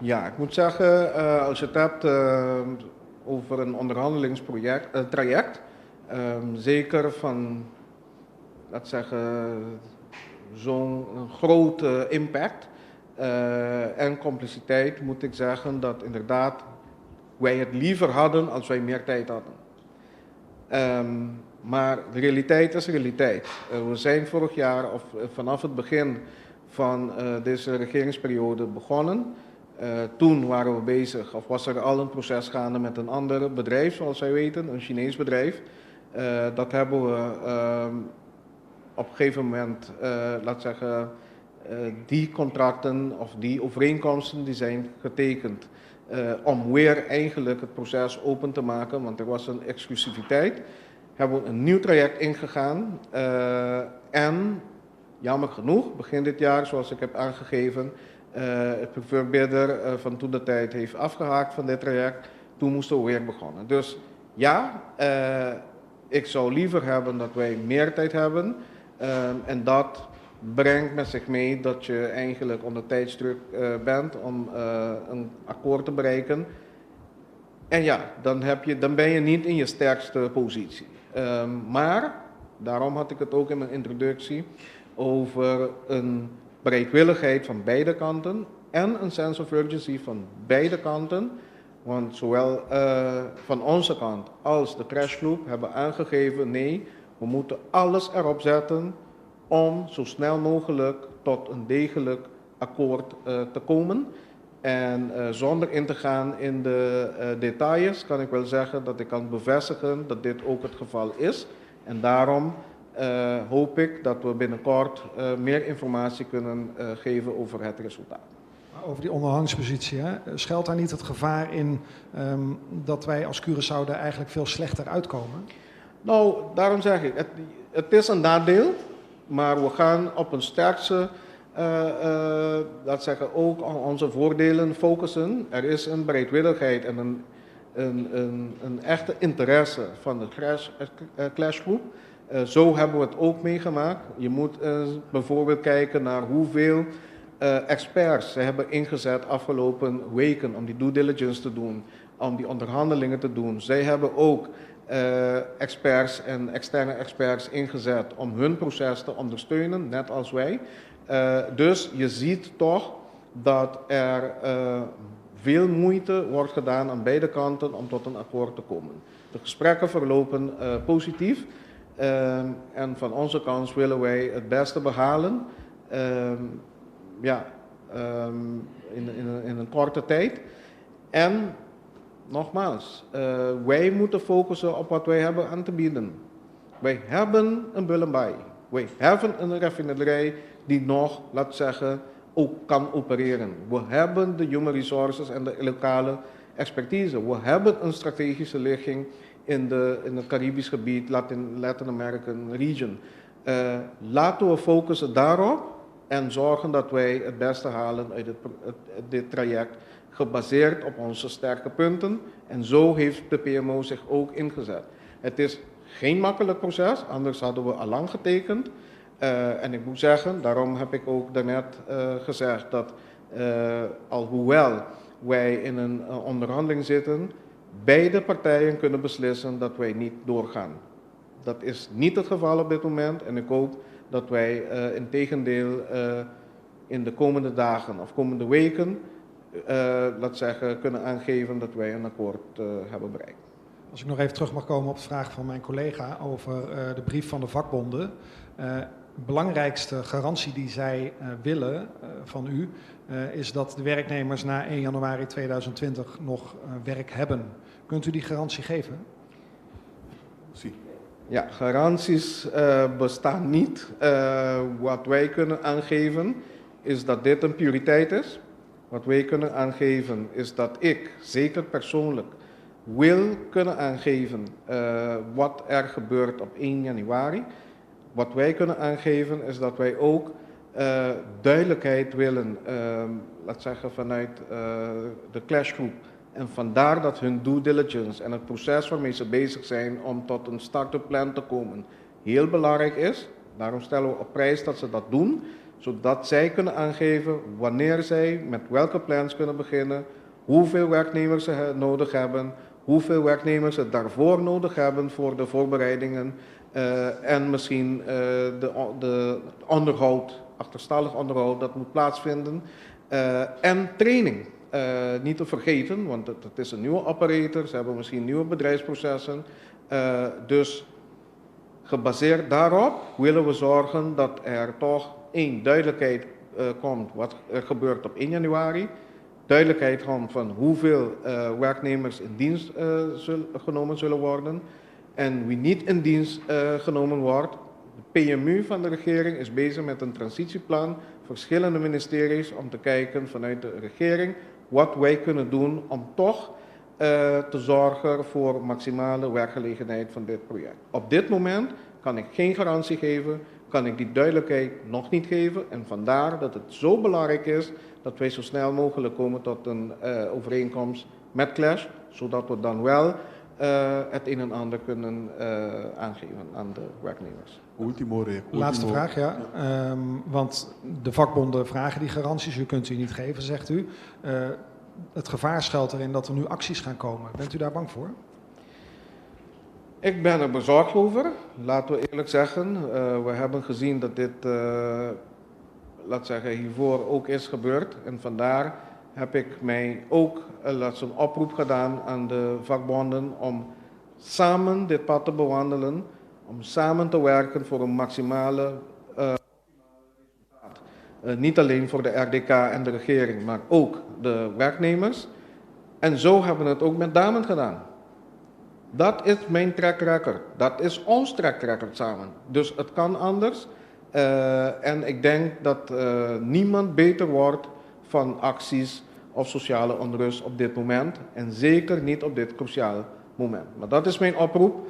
Ja, ik moet zeggen, als je het hebt over een onderhandelingsproject, traject, zeker van, laat zeggen, zo'n grote impact en complexiteit, moet ik zeggen dat inderdaad wij het liever hadden als wij meer tijd hadden. Maar de realiteit is realiteit. We zijn vorig jaar, of vanaf het begin van deze regeringsperiode begonnen. Toen waren we bezig, of was er al een proces gaande met een ander bedrijf, zoals zij weten, een Chinees bedrijf. Dat hebben we op een gegeven moment, laat zeggen, die contracten of die overeenkomsten die zijn getekend om weer eigenlijk het proces open te maken, want er was een exclusiviteit. Hebben we een nieuw traject ingegaan en jammer genoeg, begin dit jaar, zoals ik heb aangegeven, het preferred bidder van toen de tijd heeft afgehaakt van dit traject. Toen moesten we weer begonnen. Dus ja, ik zou liever hebben dat wij meer tijd hebben. En dat brengt met zich mee dat je eigenlijk onder tijdsdruk bent om een akkoord te bereiken. En ja, dan ben je niet in je sterkste positie. Maar, daarom had ik het ook in mijn introductie over een bereidwilligheid van beide kanten en een sense of urgency van beide kanten. Want zowel van onze kant als de Klesch Groep hebben aangegeven: nee, we moeten alles erop zetten om zo snel mogelijk tot een degelijk akkoord te komen. En zonder in te gaan in de details kan ik wel zeggen dat ik kan bevestigen dat dit ook het geval is. En daarom hoop ik dat we binnenkort meer informatie kunnen geven over het resultaat. Over die onderhandelingspositie, hè? Schuilt daar niet het gevaar in dat wij als Curaçao daar eigenlijk veel slechter uitkomen? Nou, daarom zeg ik, het is een nadeel, maar we gaan op een sterkste, laat zeggen, ook onze voordelen focussen. Er is een bereidwilligheid en een echte interesse van de Klesch Groep. Zo hebben we het ook meegemaakt. Je moet bijvoorbeeld kijken naar hoeveel experts ze hebben ingezet afgelopen weken om die due diligence te doen, om die onderhandelingen te doen. Zij hebben ook experts en externe experts ingezet om hun proces te ondersteunen, net als wij. Dus je ziet toch dat er veel moeite wordt gedaan aan beide kanten om tot een akkoord te komen. De gesprekken verlopen positief. En van onze kant willen wij het beste behalen. Ja, in een korte tijd. En nogmaals, wij moeten focussen op wat wij hebben aan te bieden. Wij hebben een Bullenbaai. Wij hebben een raffinaderij die nog, laat zeggen, ook kan opereren. We hebben de human resources en de lokale expertise. We hebben een strategische ligging in het Caribisch gebied, Latin American region. Laten we focussen daarop en zorgen dat wij het beste halen uit dit traject, gebaseerd op onze sterke punten. En zo heeft de PMO zich ook ingezet. Het is geen makkelijk proces, anders hadden we al lang getekend. En ik moet zeggen, daarom heb ik ook daarnet gezegd dat alhoewel wij in een onderhandeling zitten, beide partijen kunnen beslissen dat wij niet doorgaan. Dat is niet het geval op dit moment en ik hoop dat wij in tegendeel in de komende dagen of komende weken, laat zeggen, kunnen aangeven dat wij een akkoord hebben bereikt. Als ik nog even terug mag komen op de vraag van mijn collega over de brief van de vakbonden. De belangrijkste garantie die zij willen van u is dat de werknemers na 1 januari 2020 nog werk hebben. Kunt u die garantie geven? Si. Ja, garanties bestaan niet. Wat wij kunnen aangeven is dat dit een prioriteit is. Wat wij kunnen aangeven is dat ik, zeker persoonlijk, wil kunnen aangeven wat er gebeurt op 1 januari. Wat wij kunnen aangeven is dat wij ook duidelijkheid willen, laat zeggen vanuit de Klesch Groep. En vandaar dat hun due diligence en het proces waarmee ze bezig zijn om tot een start-up plan te komen heel belangrijk is. Daarom stellen we op prijs dat ze dat doen, zodat zij kunnen aangeven wanneer zij met welke plans kunnen beginnen, hoeveel werknemers ze nodig hebben, hoeveel werknemers ze daarvoor nodig hebben voor de voorbereidingen en misschien de onderhoud, achterstallig onderhoud dat moet plaatsvinden en training. Niet te vergeten, want het is een nieuwe operator, ze hebben misschien nieuwe bedrijfsprocessen. Dus gebaseerd daarop willen we zorgen dat er toch één duidelijkheid komt wat er gebeurt op 1 januari. Duidelijkheid komt van hoeveel werknemers in dienst genomen zullen worden. En wie niet in dienst genomen wordt. De PMU van de regering is bezig met een transitieplan. Verschillende ministeries om te kijken vanuit de regering wat wij kunnen doen om toch te zorgen voor maximale werkgelegenheid van dit project. Op dit moment kan ik geen garantie geven, kan ik die duidelijkheid nog niet geven. En vandaar dat het zo belangrijk is dat wij zo snel mogelijk komen tot een overeenkomst met Klesch, zodat we dan wel het een en ander kunnen aangeven aan de werknemers. Último, Rick. Laatste vraag, ja. Want de vakbonden vragen die garanties, u kunt die niet geven, zegt u. Het gevaar schuilt erin dat er nu acties gaan komen. Bent u daar bang voor? Ik ben er bezorgd over, laten we eerlijk zeggen. We hebben gezien dat dit, laat zeggen, hiervoor ook is gebeurd. En vandaar heb ik mij ook laat een oproep gedaan aan de vakbonden om samen dit pad te bewandelen, om samen te werken voor een maximale resultaat. Niet alleen voor de RDK en de regering, maar ook de werknemers. En zo hebben we het ook met Damen gedaan. Dat is mijn track record. Dat is ons track record samen. Dus het kan anders. En ik denk dat niemand beter wordt van acties of sociale onrust op dit moment. En zeker niet op dit cruciale moment. Maar dat is mijn oproep.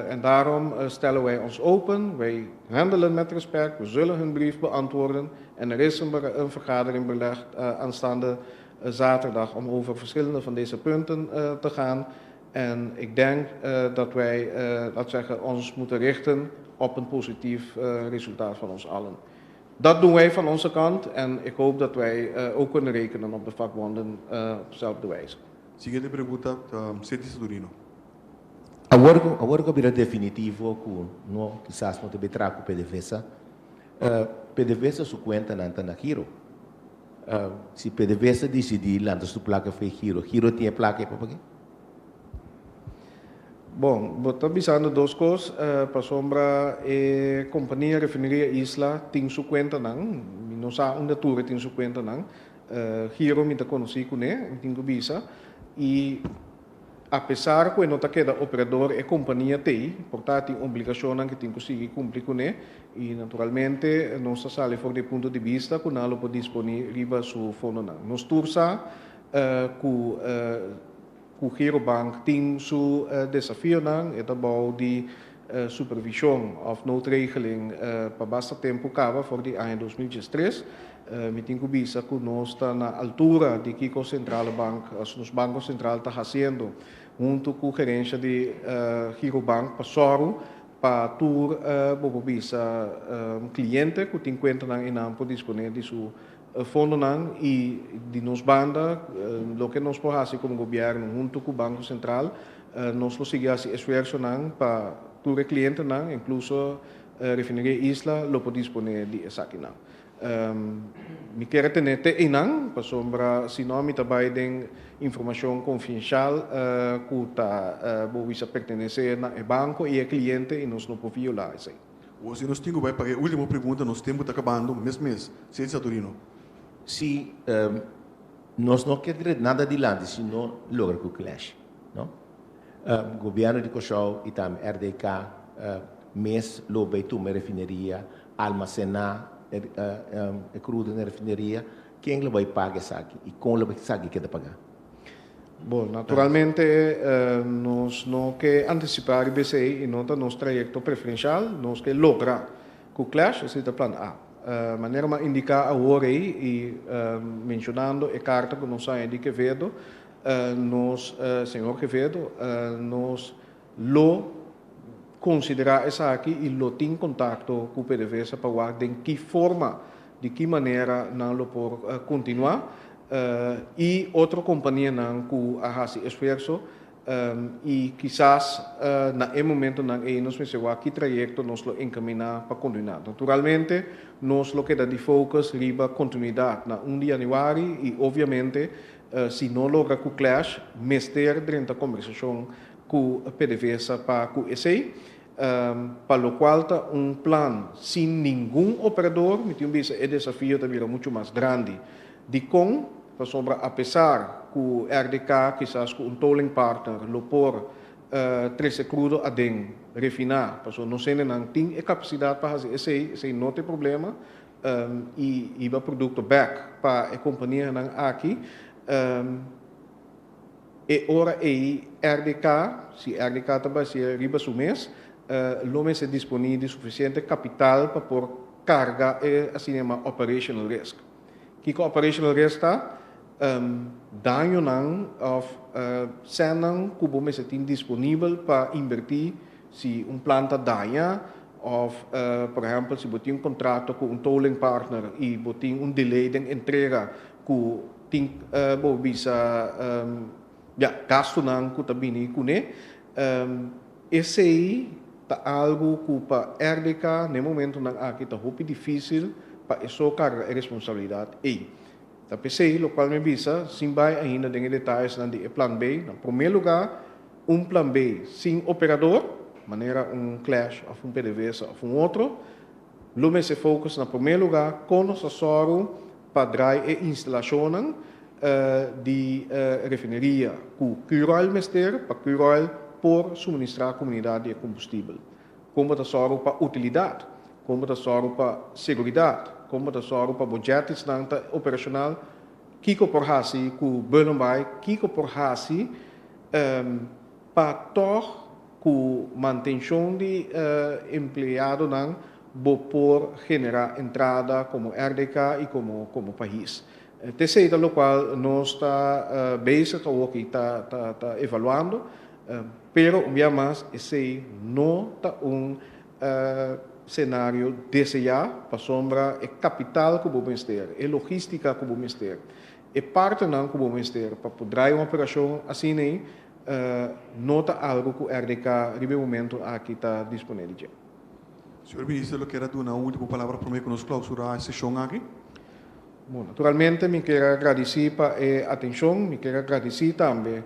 En daarom stellen wij ons open. Wij handelen met respect. We zullen hun brief beantwoorden. En er is een vergadering belegd aanstaande zaterdag om over verschillende van deze punten te gaan. En ik denk dat wij, laat zeggen, ons moeten richten op een positief resultaat van ons allen. Dat doen wij van onze kant en ik hoop dat wij ook kunnen rekenen op de vakbonden op dezelfde wijze. Siguiente pregunta, City Sadurino. Awor ku bira definitivo ku no kisas no ta bai traha ku PDVSA. PDVSA su kuentanan ta na Giro. Si PDVSA disidí lanta su plaka fo'i Giro, Giro tin e plaka ei pa pag'é? Bon, bo ta bisando dos kos, pasobra e kompania Refineria Isla tin su kuentanan, mi no sa unda tur e tin su kuentanan, Giro mi ta konosí kuné, mi tin ku bisa, i apesar ku e no ta keda operador e kompania t'ei, por ta tin obligashonnan ku tin ku sigui kumpli kuné, i naturalmente nos ta sali for di e punto di bista ku nan lo por disponí riba su fondonan. Nos tur sa ku Ku Girobank tin su desafionan, e ta bou di supervishon òf noodregeling pa basta tempu kaba for di aña 2013. Mi tin ku bisa ku nos ta na altura di kiko Sentrale Bank, nos Banko Sentral ta hasiendo huntu ku gerensha di Girobank pa sòru pa tur bo por bisa kliente ku tin kuentanan einan por disponé di su fondonan i di nos banda loke nos por hasi komo gobièrnu huntu ku Banko Sentral nos lo sigui hasi esfuersonan pa tur e klientenan inkluso Refineria Isla lo por disponé di esakinan. Mi kier tene te einan pasobra si no mi ta bai den informashon konfienshal ku ta bo bisa pertenesé na e banko i e kliente i nos no por violá esei. O si nos tin ku bai pa e último pregunta, nos tempu ta kabando mes mes. Sedi Saturino. Si nos no ke dret nada dilanti si no logra ku Klesch, no? Gobièrnu di Kòrsou i tambe RDK mes lo bai tuma e refineria, almasená. e crudo na refineria, ken lo bay paga esaki y con lo esaki keda paga? Bon, naturalmente nos no ke antisipá riba esei i no ta nos trayekto preferenshal, nos ke logra ku Clash, esei ta plan A. Manera mi a indiká awor ei i menshonando e karta ku nos haña di Quevedo, nos, señor Quevedo, nos lo konsiderá esaki i lo tin kontakto ku PDVSA pa wak den ki forma, di ki manera nan lo por kontinuá i otro kompanianan ku a hasi esfuerso i kisas na e momentonan ei nos mester wak ki trayekto nos lo enkaminá pa kontinuá. Naturalmente nos lo keda di focus riba kontinuidat na 1 di yanüari i obviamente si no logra ku Clash mester drenta kombersashon ku PDVSA pa ku esei. Pa lokual ta un plan sin ningun operador, mi tin bisa e desafio ta bira muchu mas grandi. Dikon? Pasobra apesar ku RDK kisas ku un tolling partner lo por trese krudo aden, refiná, pasobra nos hendenan tin e kapasidat pa hasi esei, esei no ta e problema, i hiba produkto bèk pa e kompanianan aki. E ora ei RDK, si RDK ta basia riba su mes, lo mester disponí di sufisiente kapital pa por karga e asina yamá operational risk. Kiko operational risk ta? Dañonan òf sènnan ku bo mester tin disponibel pa inbertí si un planta daña òf por ehèmpel si bo tin un kontrato ku un tolling partner i bo tin un delay den entrega ku tin bo bisa ya gastunan ku ta bini kuné. Esei ta algu ku pa RDK na e momentunan aki ta hopi difísil pa e so karga e responsabilidat ei. Ta p'esei lokual mi bisa sin bai ainda den e detayesnan di e plan B, na promé lugá un plan B sin operador, manera un Clash òf un PDVSA òf un otro, lo mester focus na promé lugá kon nos ta sòru pa draai e instalashonnan di refineria ku Curoil mester pa Curoil por suministrá komunidat di e kombustibel. Kon bo ta sòru pa utilidat? Kon bo ta sòru pa seguridat? Kon bo ta sòru pa bo jettiesnan ta operashonal? Kiko por hasi ku Bullenbaai? Kiko por hasi pa tòg ku mantenshon di empleadonan bo por generá entrada komo RDK i komo komo pais? T'esei ta lokual nos ta bezig awoki ta ta evaluando, pero un bia mas esei no ta un senario deseá pasobra e kapital ku bo mester, e logístika ku bo mester, e partnernan ku bo mester pa por draai un operashon asin'ei no ta algu ku RDK riba e momento aki ta disponé di dje. Señor Minister lo kier a duna un ultimo palabra prome ku nos klausurá e seshon aki? Bon, naturalmente mi kier a gradisí pa e atenshon, mi kier a gradisí tambe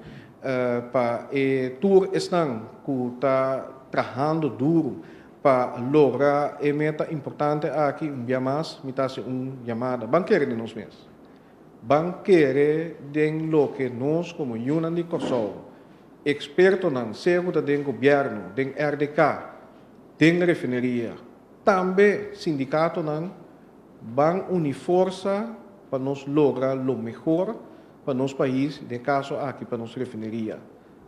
pa e tur esnan ku ta trahando duru pa logra e meta importante aki. Un bia mas mi ta hasi un yamada, ban kere den nos mes. Ban kere den loke nos komo yunan di Kòrsou, ekspertonan, sea ku ta den gobièrnu, den RDK, den refineria, tambe sindikatonan, ban uni forsa pa nos logra lo mehor pa nos pais, den e kaso aki pa nos refineria.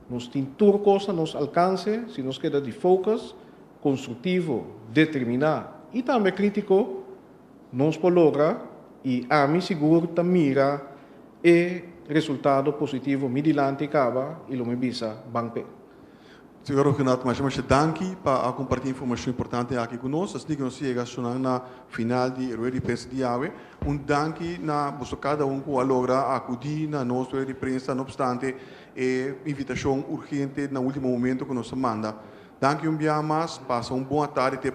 Nos tin tur kos na nos alkanse si nos keda di focus, konstruktivo, determiná i tambe krítiko. Nos por logra y ami sigur ta mira e resultado positivo mi dilanti caba y lo mi bisa ban p'e. Señor Rhuggenaath, masha masha danki pa a comparti informacion importante aki cu nos. Asina cu nos yega sonan na final di e rueda di prensa di awe. Un danki na boso cada un cu a logra acudi na nos rueda di prensa no obstante e invitacion urgente na ultimo momento cu nos a manda. Danki un bia mas, pasa un bon atardi te.